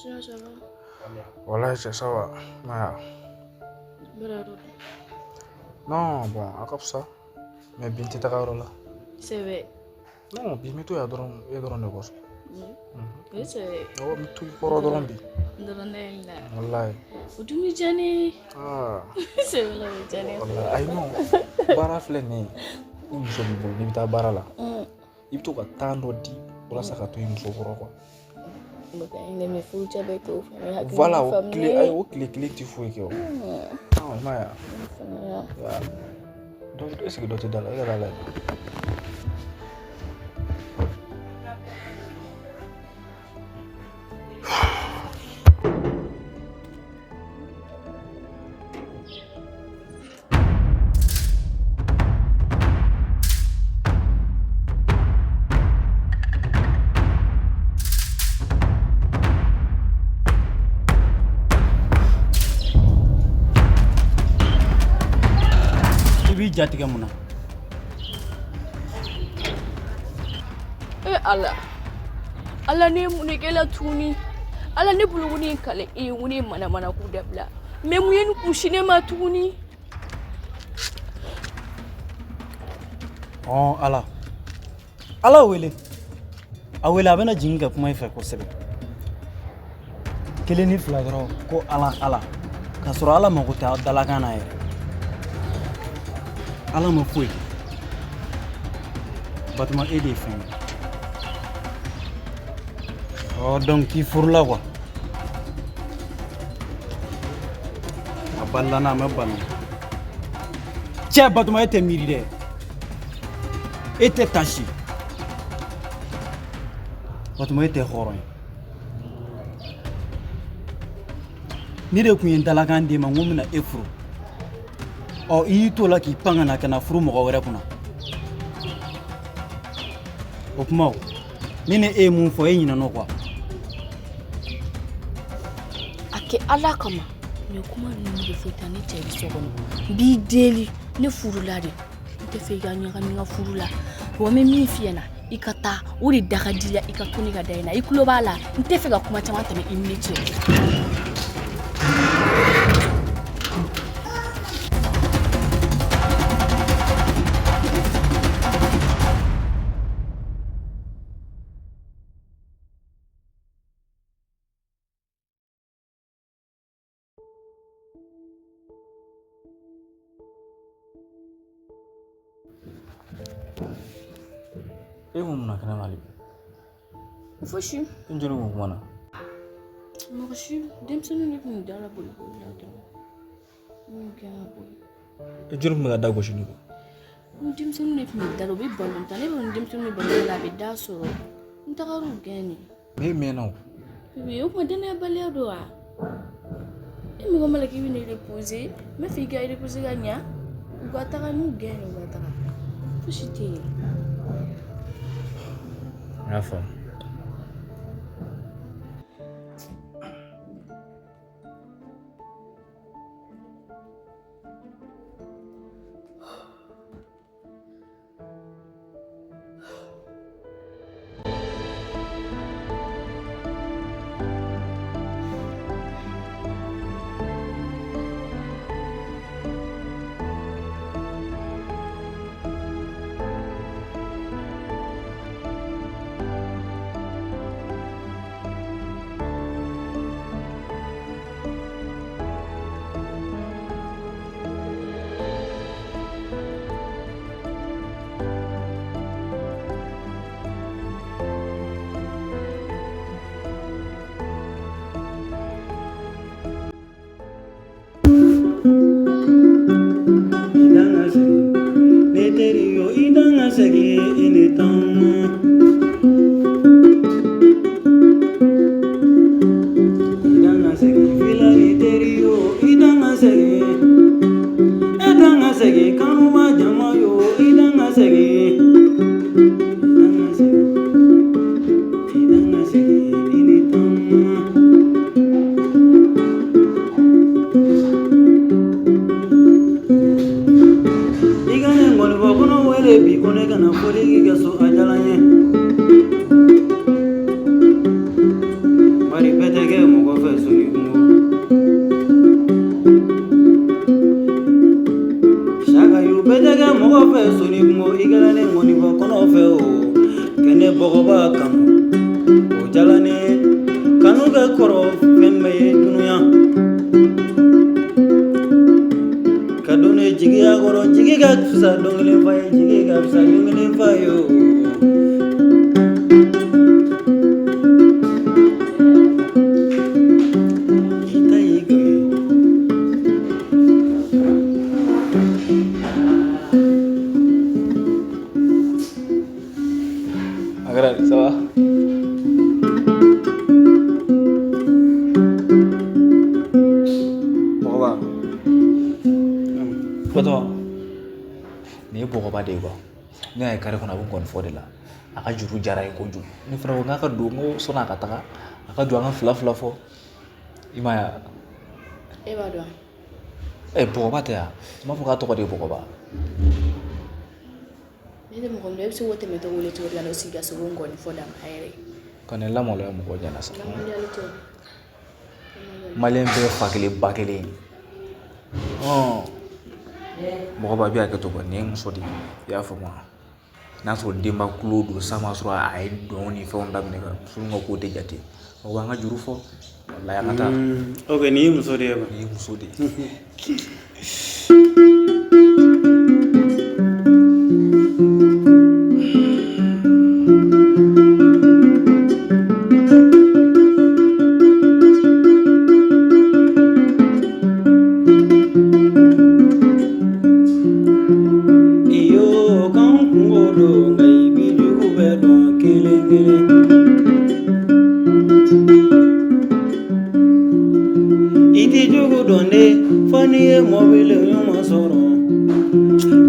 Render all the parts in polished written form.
Sinon ça va? Walahi cɛ, ça va. Maya. Bɛrɛ dɔn. Non, bon, a ka fisa. Mais bi n tɛ taga yɔrɔ la. C'est vrai. Non, bi n bɛ to yan dɔrɔn, e dɔrɔn de kosɔn. Oui, c'est vrai. Awɔ, n bɛ to i kɔrɔ dɔrɔn bi. N dɔrɔn ne ye la. Walahi. O dun bɛ diya ne ye. Ah. C'est vrai, o bɛ diya ne ye. Walahi, ayi non. Baara filɛ nin ye. Ni muso b'i bolo, n'i bɛ taa baara la, i bɛ to ka temps dɔ di walasa ka to i muso kɔrɔ quoi. Voilà, o tile, ayi, o tile kelen tɛ foyi kɛ o. Ah, i m'a ye wa? Dɔ, est ce que dɔ tɛ da la? E ka taa lajɛ. I b'i jatigɛ mun na? E Ala, Ala ne ye mun de k'e la tuguni? Ala ne bolo ko ne ye kale e ye, ko ne ye manamana ko dabila. Mais mun ye nin kunsi ne ma tuguni? Ɔn Ala, Ala wele, a wele, a bɛna jigin ka kuma i fɛ kosɛbɛ. Kelen ni fila dɔrɔn ko Ala Ala, k'a sɔrɔ Ala mago tɛ dalakan na yɛrɛ. Ala ma foyi kɛ. Batuma, e de ye fɛn ye. Ɔ donc k'i furula quoi. A balila n'a ma bali. Cɛ Batuma, e tɛ miiri dɛ. E tɛ tasi. Batuma, e tɛ hɔrɔn ye. Ne de tun ye n dalakan d'e ma, n ko n bɛna e furu. Ɔ i y'i t'o la k'i pan ka na ka na furu mɔgɔ wɛrɛ kunna. O kuma o, ne ni e ye mun fɔ, e ɲinɛna o kɔ. A kɛ Ala kama. Nin kuma ninnu de foyi tɛ ne cɛ bɛ so kɔnɔ. N b'i deli, ne furula de. N tɛ fɛ i ka ɲagami n ka furu la. Wa n bɛ min f'i ɲɛna, i ka taa, o de da ka di la, i ka to ne ka da in na. I tulo b'a la, n tɛ fɛ ka kuma caman tɛmɛ i ni ne cɛ. E ko mun na kɛnɛma hali bi? Fosi. I ni jɔnni kun kuma na? Mɔgɔ si, denmisɛnninw de tun bɛ da la boli boli la dɔrɔn. N y'u gɛn ka bɔ yen. E jɔnni tun bɛ ka da gosi ne kun? Ni denmisɛnninw de tun bɛ da la, u bɛ balon ta. Ne bɛ ni denmisɛnninw bɛ balon la, a bɛ da sɔrɔ. N tagar'u gɛn de. Ne mɛnna o. Bébé, o kuma danayabaliya don wa? E mɔgɔ ma la k'i bɛ ne reposer, n bɛ fɛ i ka reposer ka ɲa. U ka taga, n'u gɛn de, u ka taga. Fosi tɛ yen. N y'a faamu. ye soni kungo i kɛra ne ŋɔnifɔ kɔnɔ fɛ o kɛ ne bɔgɔba kanu o jala ne kanu kɛ kɔrɔ fɛn bɛɛ ye dunuya ka don ne jigiya kɔrɔ jigi ka fisa don kelen fa ye jigi ka fisa don kelen fa ye o. I ta y'i gɛn. A kɛra di, ça va? Bɔgɔba. Batoma. Nin ye bɔgɔba de ye quoi. Ne y'a ye kare kɔnɔ a bɛ nkɔni fɔ de la. A ka juru diyara n ye kojugu. Ne fana ko n k'a ka don, n ko sɔnni a ka taga, a ka don an ka fila fila fɔ. I m'a ye wa? E b'a dɔn? Ɛ bɔgɔba tɛ yan? N b'a fɔ k'a tɔgɔ de ye bɔgɔba. Ne tɛ mɔgɔ min dɔn, e bɛ se k'o tɛmɛtɔ wele cogo di ka n'o sigi ka sogo nkɔni fɔ dama a yɛrɛ ye? Ka ne lamaloya mɔgɔw ɲɛna sa. Lamaleyali tɛ o. Maliyɛn bɛɛ ye fa kelen ba kelen ye. Mɔgɔba bɛ hakɛ to quoi, nin ye muso de ye, i y'a faamu wa? N'a sɔrɔ denba kulo don san b'a sɔrɔ a ye dɔn ni fɛnw daminɛ ka muso ka ko tɛ jate. Mɔgɔba an ka juru fɔ, walayi an ka taa. Ok, nin ye muso de ye quoi. Nin ye muso de ye. Iyo kan kungo don nka i b'i jugu bɛɛ dɔn kelen kelen. I t'i jugu dɔn de fo n'i ye mɔbili ɲuman sɔrɔ.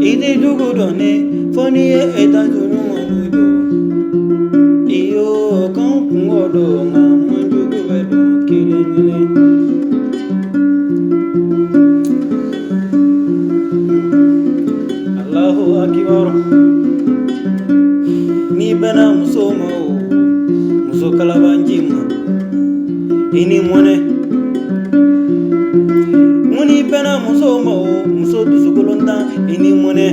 I t'i jugu dɔn de fo n'i ye etazi ɲuman jɔ. Iyo kan kungo don nka man jugu bɛɛ dɔn kelen kelen. Allahu akibar. N'i bɛnna muso ma o, muso kalabanji ma, i ni mɔnɛ. N ko n'i bɛnna muso ma o, muso dusukolon tan, i ni mɔnɛ.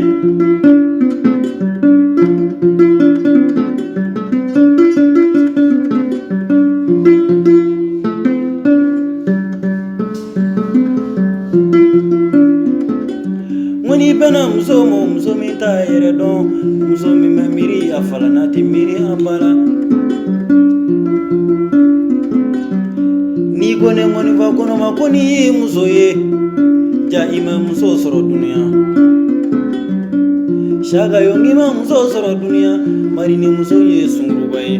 N ko n'i bɛnna muso ma o, muso min t'a yɛrɛ dɔn, muso min bɛ miiri a fa la n'a tɛ miiri an ba la. N'i ko ne ŋɔnifa kɔnɔ ma ko n'i ye muso ye, ja i ma muso sɔrɔ dunuya. Saka yo n'i ma muso sɔrɔ dunuya, mari ni muso ye sunguruba ye.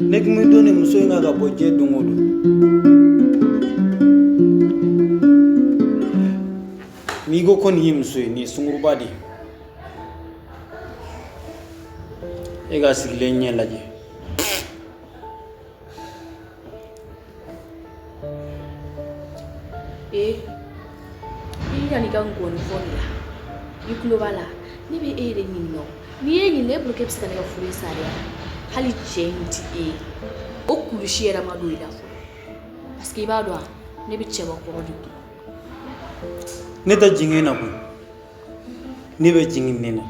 Ne kun bɛ don ni muso in kan ka bɔ diɲɛ don o don. N'i ko ko nin ye muso ye, nin ye sunguruba de ye. E ka sigilen ɲɛ lajɛ. Ee, i ka n'i ka nkɔni fɔ de la. I tulo b'a la, ne bɛ e yɛrɛ ɲininka o. N'i ye ɲininka, e bolo k'e bɛ se ka ne ka furu in sariya? Hali cɛ in ti e ye. O kulusi yɛrɛ ma don i la fɔlɔ. Parce que i b'a dɔn wa, ne bɛ cɛbakɔrɔ de kun. Ne tɛ jigin e na koyi. Ne bɛ jigin nin na.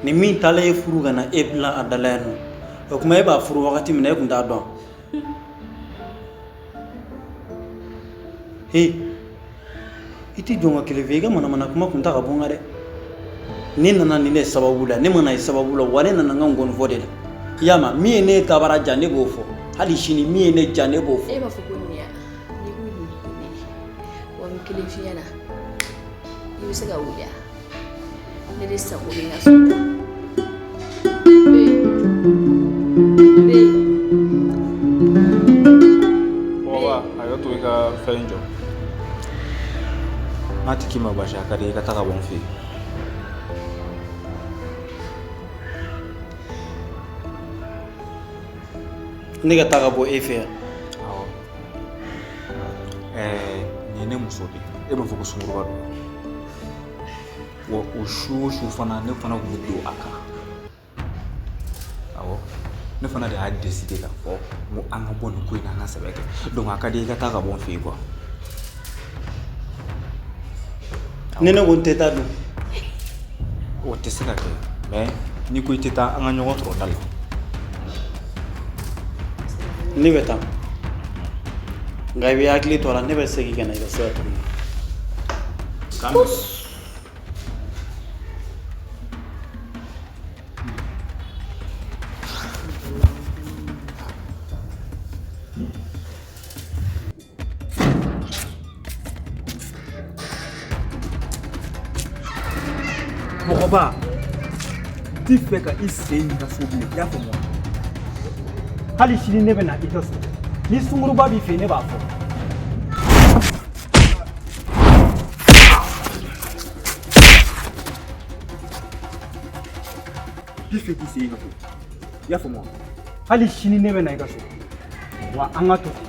Ni min taalen e furu ka na e bila a da la yan nɔ. O tuma e b'a furu wagati min na e tun t'a dɔn. He, i tɛ jɔn ka kelen fɛ i ka manamana kuma kun ta ka bɔ n kan dɛ. Ne nana nin de sababu la, ne ma na i sababu la, wa ne nana n ka nkɔni fɔ de la. I y'a mɛn, min ye ne tabara ja ne b'o fɔ. Hali sini min ye ne ja ne b'o fɔ. E b'a fɔ ko nin ya, n'i ko nin nin wa n bɛ kelen f'i ɲɛna. I bɛ se ka wuli a? Ne de sago bɛ n ka so. Ee, ee. Bɔgɔba, hakɛ to i ka fɛn jɔ. N'a ti k'i ma baasi ye, a ka di i ka taa ka bɔ n fɛ yen. Ne ka taa ka bɔ e fɛ yan. Awɔ. Ɛɛ nin ye ne muso de ye. E b'a fɔ ko sunguruba don. Wa o su o su fana ne fana tun bɛ don a kan. Awɔ. Ne fana de y'a décider k'a fɔ n ko an ka bɔ nin ko in na, an ka sɛbɛ kɛ. Donc a ka di i ka taa ka bɔ n fɛ yen quoi. Ni ne ko n tɛ taa dun? O tɛ se ka kɛ, mais n'i ko i tɛ taa, an ka ɲɔgɔn sɔrɔ da la. Ne bɛ taa, nka i bɛ hakili to a la, ne bɛ segin ka na i ka so yan tuguni. K'an bɛn. Mɔgɔba, n t'i fɛ ka i sen y'i ka so bilen, i y'a faamu wa? Hali sini ne bɛ na i ka so, ni sunguruba b'i fɛ, ne b'a fɔ. N t'i fɛ k'i sen y'i ka so, i y'a faamu wa? Hali sini ne bɛ na i ka so, wa an ka to ten.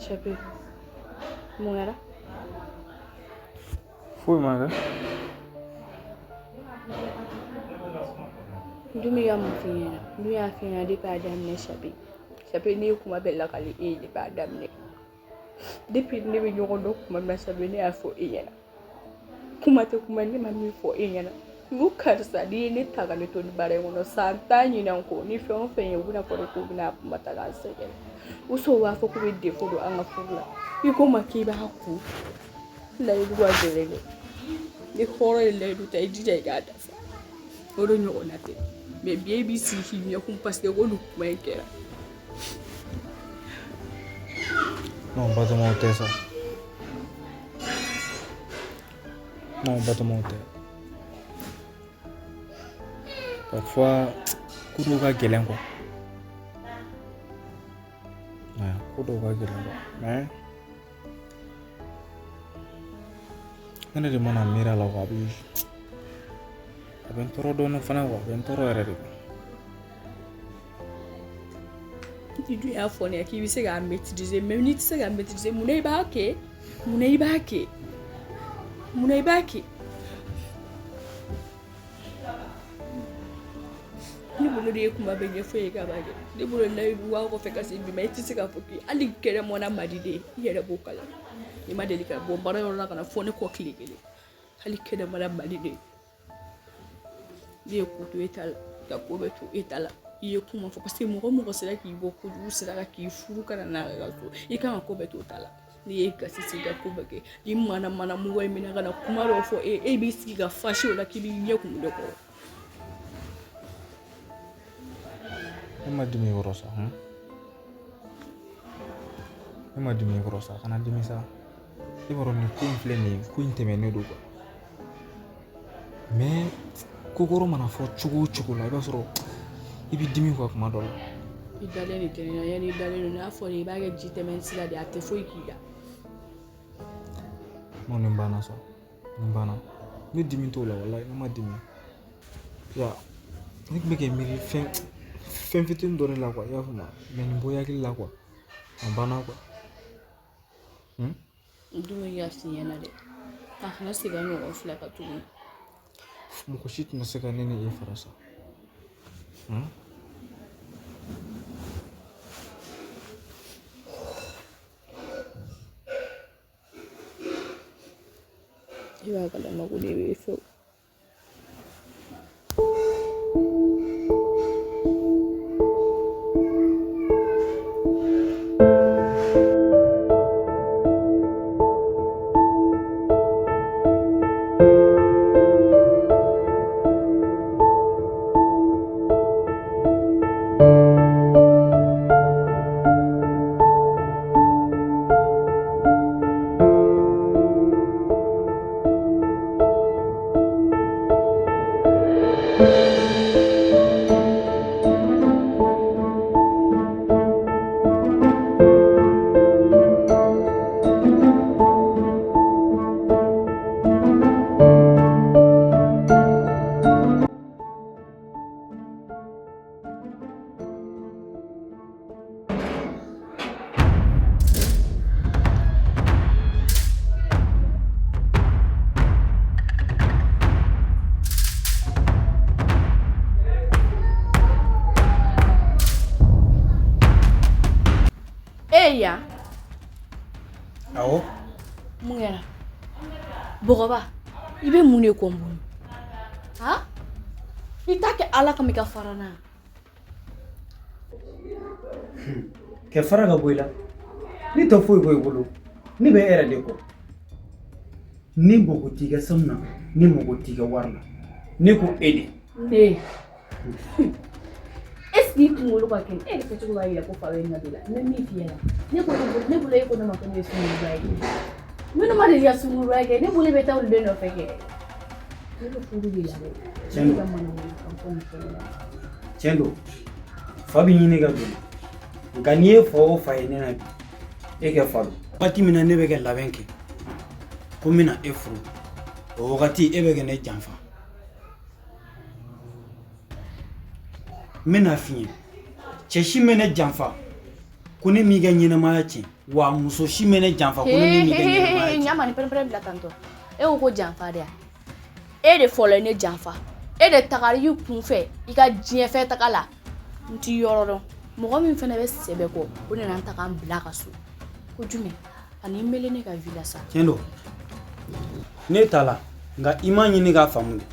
Chape, mun kɛra? Foyi ma kɛ. N dun bɛ ka mun f'i ɲɛna? N dun y'a f'i ɲɛna depuis a daminɛ, Chape. Chape, ne ye kuma bɛɛ lakali e ye depuis a daminɛ. Depuis ne bɛ ɲɔgɔn dɔn kuma min na, Chape, ne y'a fɔ e ɲɛna. Kuma tɛ kuma, ne ma min fɔ e ɲɛna. N ko karisa, n'i ye ne ta ka ne to nin baara in kɔnɔ san 10 ɲinan kɔ, ni fɛn o fɛn ye, u bɛna fɔ de k'u bɛna a kuma ta k'an sɛgɛrɛ. U sɔn u b'a fɔ k'u bɛ défaut don an ka furu la. I ko n ma k'i b'a kun. Layidu ka gɛlɛn dɛ. Ni hɔrɔn ye layidu ta, i jija i k'a dafa. O de ɲɔgɔnna tɛ. Mais bi e b'i sigi k'i ɲɛkun parce que ko nin kuma in kɛra. Non, Batoma, o tɛ sa. Non, Batoma, o tɛ. Parfois, ko dɔw ka gɛlɛn quoi. Ouais, ko dɔw ka gɛlɛn quoi. Mais ne de mana miiri a la quoi, a bɛ n tɔɔrɔ dɔɔnin fana quoi, a bɛ n tɔɔrɔ yɛrɛ de. Ni dun y'a fɔ ne ye k'i bɛ se k'a maîtriser, mais n'i tɛ se k'a maîtriser, munna i b'a kɛ? Munna i b'a kɛ? Munna i b'a kɛ? Ne bolo de ye kuma bɛɛ ɲɛfɔ e ye k'a b'a kɛ. Ne bolo layidu waa kɔfɛ ka se bi ma, i tɛ se k'a fɔ k'i hali kɛnɛmana man di de, i yɛrɛ b'o kalama. I ma deli ka bɔ baara yɔrɔ la ka na fɔ ne kɔ tile kelen. Hali kɛnɛmana man di de. Ne ye ko to e ta la, ka ko bɛɛ to e ta la. I ye kuma fɔ parce que mɔgɔ mɔgɔ sera k'i bɔ kojugu sira kan k'i furu ka na n'a ka so, i kan ka ko bɛɛ to ta la. N'i ye gasi sigi ka ko bɛɛ kɛ, ni mana mana mɔgɔ in minɛ ka na kuma dɔw fɔ e, e b'i sigi ka fâché o la k'i b'i ɲɛ kumu ne kɔrɔ. Ne ma dimi i kɔrɔ sa, hun? Ne ma dimi i kɔrɔ sa, kana dimi sa. I b'a dɔn nin ko in filɛ nin ye, ko in tɛmɛnen don quoi. Mais ko kɔrɔ mana fɔ cogo o cogo la, i b'a sɔrɔ i bɛ dimi quoi kuma dɔ la. I dalen de tɛ ne na, yanni i dalen don n'a fɔra i b'a kɛ ji tɛmɛ sira de ye, a tɛ foyi k'i la. Non, nin banna sa, nin banna. Ne dimi t'o la, walayi, ne ma dimi. Ya, ne tun bɛ k'i miiri fɛn fitinin dɔ de la quoi, i y'a faamu? Mais nin bɔ i hakili la quoi, a banna quoi. N dun y'a f'i ɲɛna dɛ, a kana segin a ɲɔgɔn fila kan tuguni. Mɔgɔ si tɛna se ka ne ni e fara sa. I b'a kalama ko ne b'e fɛ o. Awɔ. Mun kɛra? Bɔgɔba, i bɛ mun de kɔ n bolo? Han? I t'a kɛ Ala kama i ka fara n na. Kɛ fara ka bɔ i la. Ne tɛ foyi bɔ i bolo. Ne bɛ e yɛrɛ de kɔ. Ni mago t'i ka sanu na, ni mago t'i ka wari la. Ne ko e de. Ne. Est-ce que i kunkolo ka kɛnɛ? E yɛrɛ kɛcogo b'a jira ko fa bɛ nin ka don i la. N bɛ min f'i ɲɛna. Ne ko ne bolo e ko ne ma ko ne ye sunkuruba ye. Minnu ma deli ka sunkuruba kɛ, ne bolo e bɛ taa olu de nɔfɛ kɛ. Ne bɛ furu de la dɛ. Tiɲɛ don. Ne ka manamanakan fɔ nin fɛn na. Tiɲɛ don. Fa bɛ ɲini ka don. Nka n'i ye fa o fa ye ne na bi, e kɛ fa don. Wagati min na ne bɛ kɛ labɛn kɛ ko n bɛna e furu, o wagati e bɛ kɛ ne janfa. N bɛna f'i ye, cɛ si mɛ ne janfa ko ne m'i ka ɲɛnamaya tiɲɛ, wa muso si mɛ ne janfa ko ne m'i ka ɲɛnamaya tiɲɛ. Ɲama ni pɛrɛn-pɛrɛn bila tantɔ. E ko ko janfa de ya? E de fɔlɔ ye ne janfa. E de tagara i kun fɛ i ka diɲɛfɛ taga la. N t'i yɔrɔ dɔn. Mɔgɔ min fana bɛ sɛbɛ kɔ, o nana n ta ka n bila a ka so. Ko jumɛn? Ani n mele ne ka vie la sa. Tiɲɛ don. Ne t'a la, nka i m'a ɲini k'a faamu de.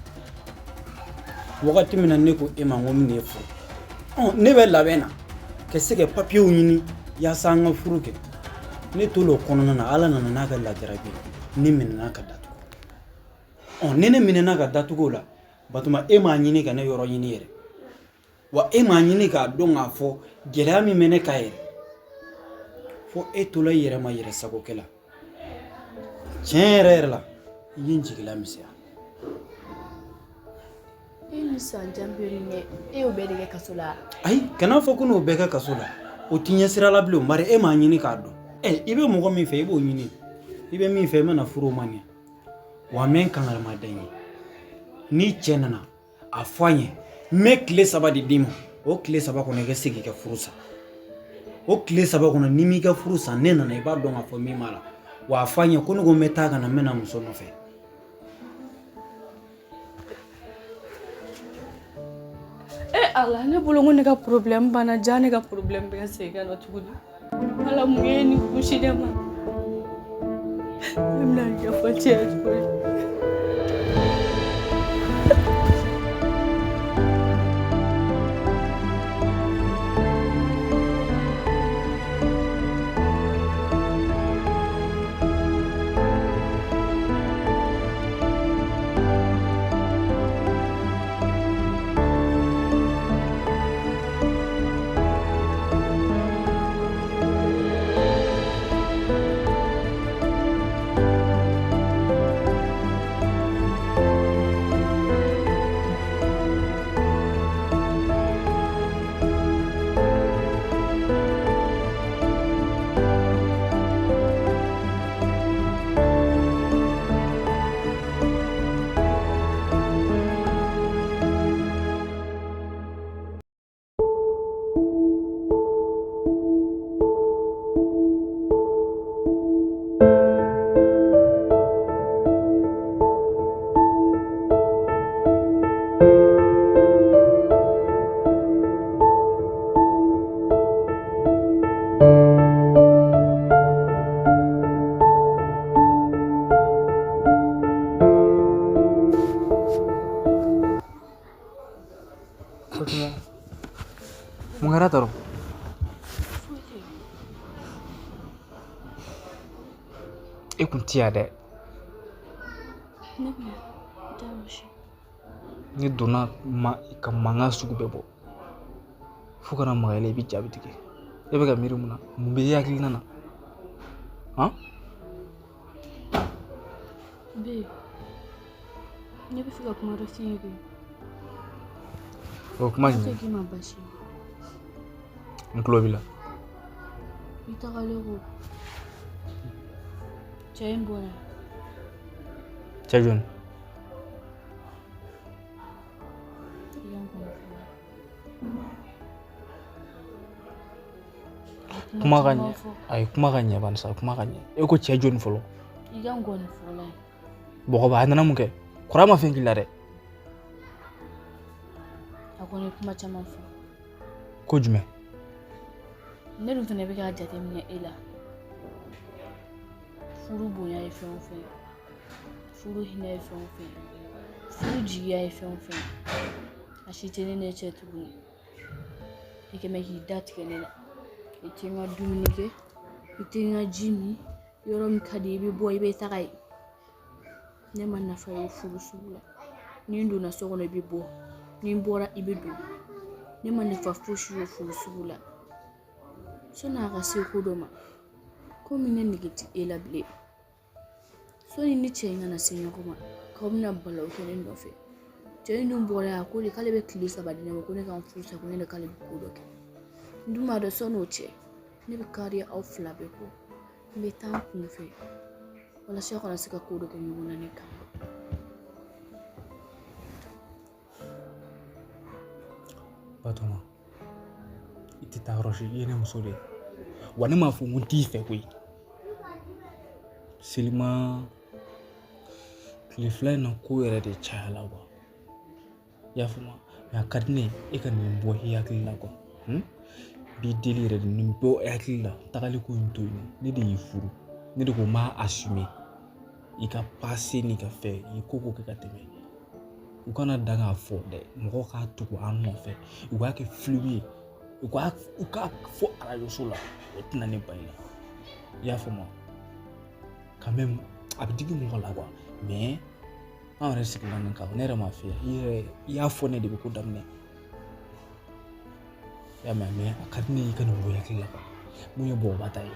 Wagati min na ne ko e ma n ko n bɛna e furu, ne bɛ labɛn na ka se ka papiyew ɲini yaasa an ka furu kɛ. Ne tor'o kɔnɔna na, Ala nana n'a ka lajarabi ye, ne minɛna ka datugu. Ni ne minɛna ka datugu o la, Batuma e m'a ɲini ka ne yɔrɔ ɲini yɛrɛ. Wa e m'a ɲini k'a dɔn k'a fɔ gɛlɛya min bɛ ne kan yɛrɛ. Fo e tola i yɛrɛ ma yɛrɛ sagokɛ la. Tiɲɛ yɛrɛ yɛrɛ la, i ye n jigila misɛnya. E ni san jan bɛ nin kɛ, e y'o bɛɛ de kɛ kaso la? Ayi, kana fɔ ko n'o bɛɛ kɛ kaso la. O t'i ɲɛ sira la bilen, bari e m'a ɲini k'a dɔn. I bɛ mɔgɔ min fɛ, i b'o ɲini. I bɛ min fɛ, i mana furu o ma ɲɛ. Wa n bɛ n kangarima da i ye. N'i cɛ nana, a fɔ a ɲɛ, n bɛ tile 3 de d'i ma. O tile 3 kɔnɔ, i ka se k'i ka furu sa. O tile 3 kɔnɔ, n'i m'i ka furu sa, ne nana, i b'a dɔn k'a fɔ min b'a la. Wa a fɔ a ɲɛ ko ne ko n bɛ taa ka na, n bɛ na muso nɔfɛ. E Ala, ne bolo ko ne ka problème banna, ja ne ka problème bɛ ka segin ka na tuguni. Ala mun ye nin kusi ne ma? Ne bɛna ɲɛfɔ cɛ ye cogo di? Mun kɛra tɔrɔ? E kun ti yan dɛ. Ne donna ka mankan sugu bɛɛ bɔ. Fo kana maga i la, i bɛ jaabi tigɛ. E bɛ ka miiri mun na? Mun bɛ e hakilina na? Han? Be, ne bɛ fɛ ka kuma dɔ f'i ye koyi. O kuma jumɛn? Ne tɛ k'i ma baasi ye. N tulo b'i la. I tagalen ko cɛ in bɔra. Cɛ jɔni? I y'an kɔnɔ fɔlɔ. Kuma ka ɲɛ. Ayi, kuma ka ɲɛ bani sa, kuma ka ɲɛ. E ko cɛ jɔni fɔlɔ? I ka n kɔni fɔlɔ ye. Bɔgɔba, a nana mun kɛ? Kɔrɔ ma fɛn k'i la dɛ. A kɔni ye kuma caman fɔ. Ko jumɛn? Ne dun fana bɛ k'a jateminɛ e la. Furu bonya ye fɛn o fɛn ye, furu hinɛ ye fɛn o fɛn ye, furu jigiya ye fɛn o fɛn ye, a si tɛ ne n'e cɛ tuguni. I kɛ mɛ k'i da tigɛ ne la. I tɛ n ka dumuni kɛ, i tɛ n ka ji min, yɔrɔ min ka di i bɛ bɔ i bɛ taga yen. Ne ma nafa ye o furu sugu la. Ni n donna so kɔnɔ i bɛ bɔ, ni n bɔra i bɛ don. Ne ma nafa fosi ye o furu sugu la. Sɔnni a ka se ko dɔ ma, komi ne nege tɛ e la bilen. Sɔnni ni cɛ in kana se ɲɔgɔn ma, k'aw bɛna balawu kɛ ne nɔfɛ. Cɛ in dun bɔra yan, a ko de k'ale bɛ tile 3 di ne ma, ko ne ka n furu sa, ko ne de k'ale bɛ ko dɔ kɛ. N dun b'a dɔn sɔnni o cɛ, ne bɛ kariya aw fila bɛɛ kɔ. N bɛ taa n kun fɛ walasa aw kana se ka ko dɔ kɛ ɲɔgɔn na ne kama. Batoma, i tɛ taa yɔrɔ si, i ye ne muso de ye. Wa ne m'a fɔ ko n t'i fɛ koyi. Selima, tile 2 in na ko yɛrɛ de cayala quoi. I y'a faamu? Mais a ka di ne ye e ka nin bɔ i hakili la quoi. N b'i deli yɛrɛ de, nin bɔ i hakili la. Tagali ko in to yen nɔ. Ne de y'i furu. Ne de ko n b'a assumer. I ka passé n'i ka fɛn, i ko ko kɛ ka tɛmɛ. U kana dan k'a fɔ dɛ, mɔgɔw k'a tugu an nɔfɛ. U k'a kɛ film ye. U k'a fɔ arajoso la. O tɛna ne ba i la. I y'a faamu? Quand même, a bɛ digi mɔgɔ la quoi. Mais an yɛrɛ sigila nin kan, ne yɛrɛ m'a f'i ye. I yɛrɛ i y'a fɔ ne de bɛ ko daminɛ. I y'a mɛn? Mais a ka di ne ye i ka nin bɔ i hakili la quoi. Mun ye bɔgɔba ta ye,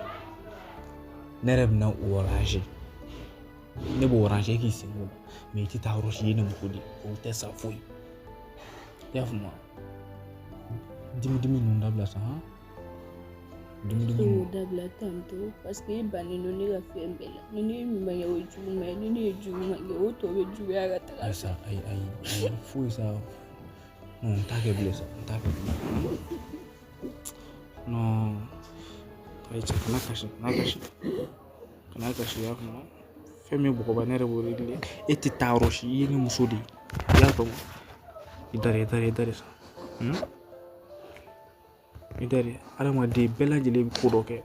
ne yɛrɛ bɛna o ranger. Ne b'o ranger k'i sen bɔ. Mais i tɛ taa yɔrɔ si, i ye ne muso de ye. O tɛ sa foyi. I y'a faamu? Dimi dimi ninnu dabila sa, han? Dimi dimi ninnu dabila tantôt, parce que e bannen don ne ka fɛn bɛɛ la. Ni ne ye ɲuman kɛ o ye juguman ye, ni ne ye juguman kɛ o tɔ bɛ juguya ka taga. Ayi sa, ayi ayi ayi foyi sa. Non, n t'a kɛ bilen sa, n t'a kɛ bilen. Non, ayi cɛ, kana kasi, kana kasi. Kana kasi, i y'a faamu? Fɛn min ye bɔgɔba, ne yɛrɛ b'o réglé. E tɛ taa yɔrɔ si, i ye ne muso de ye. I y'a faamu? I da de, i da de, i da de sa. I da de, adamaden bɛɛ lajɛlen bɛ ko dɔ kɛ.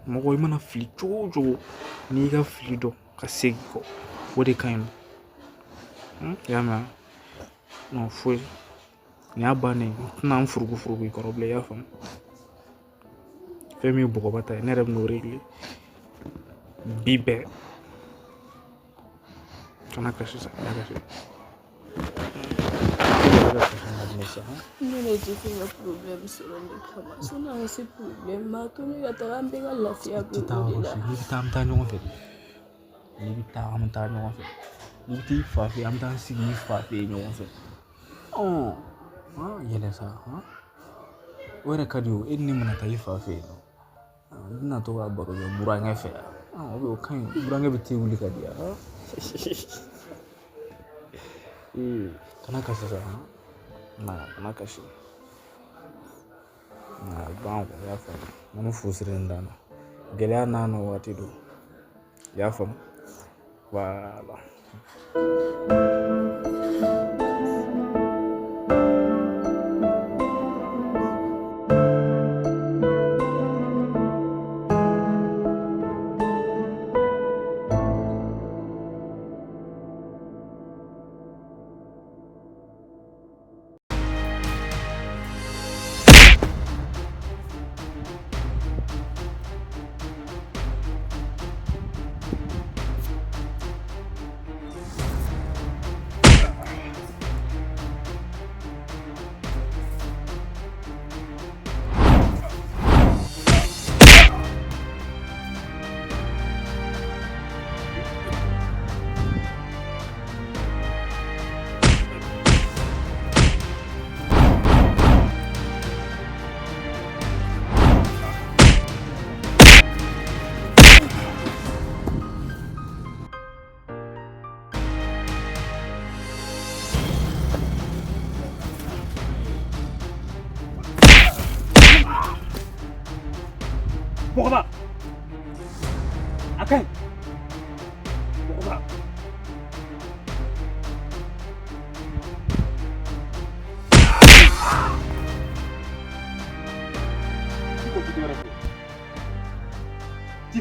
Mɔgɔ i mana fili cogo o cogo, n'i y'i ka fili dɔn ka segin kɔ, o de ka ɲi nɔ. I y'a mɛn? Non, foyi. Nin y'a bannen ye, n tɛna n furuku furuku i kɔrɔ bilen, i y'a faamu? Fɛn min ye bɔgɔba ta ye, ne yɛrɛ bɛ n'o réglé bi bɛɛ. Kana kasi sa, kana kasi. Ne de tɛ fɛ ka problème sɔrɔ ne kama. Sɔnni a ka se problème ma, a to ne ka taga, an bɛɛ ka lafiya bɛ o de la. N'i bɛ taa, an bɛ taa ɲɔgɔn fɛ. N'i bɛ taa, an bɛ taa ɲɔgɔn fɛ. N'i bɛ taa i fa fɛ yen, an bɛ taa sigi i fa fɛ yen ɲɔgɔn fɛ. Yɛlɛ sa, o yɛrɛ ka di o. E ni ne mana taa i fa fɛ yen nɔ, n bɛna to ka baro kɛ burankɛ fɛ yan. O ka ɲi, burankɛ bɛ te wuli ka di yan. Kana kasi sa, kana kasi. Nka ban kɔ, i y'a faamu. Minnu fu sirilen t'an na. Gɛlɛya n'a na waati don. I y'a faamu? Voilà.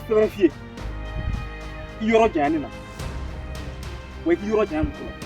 Fɛn wɛrɛ f'i ye, i yɔrɔ janya ne na, wa i k'i yɔrɔ janya muso la.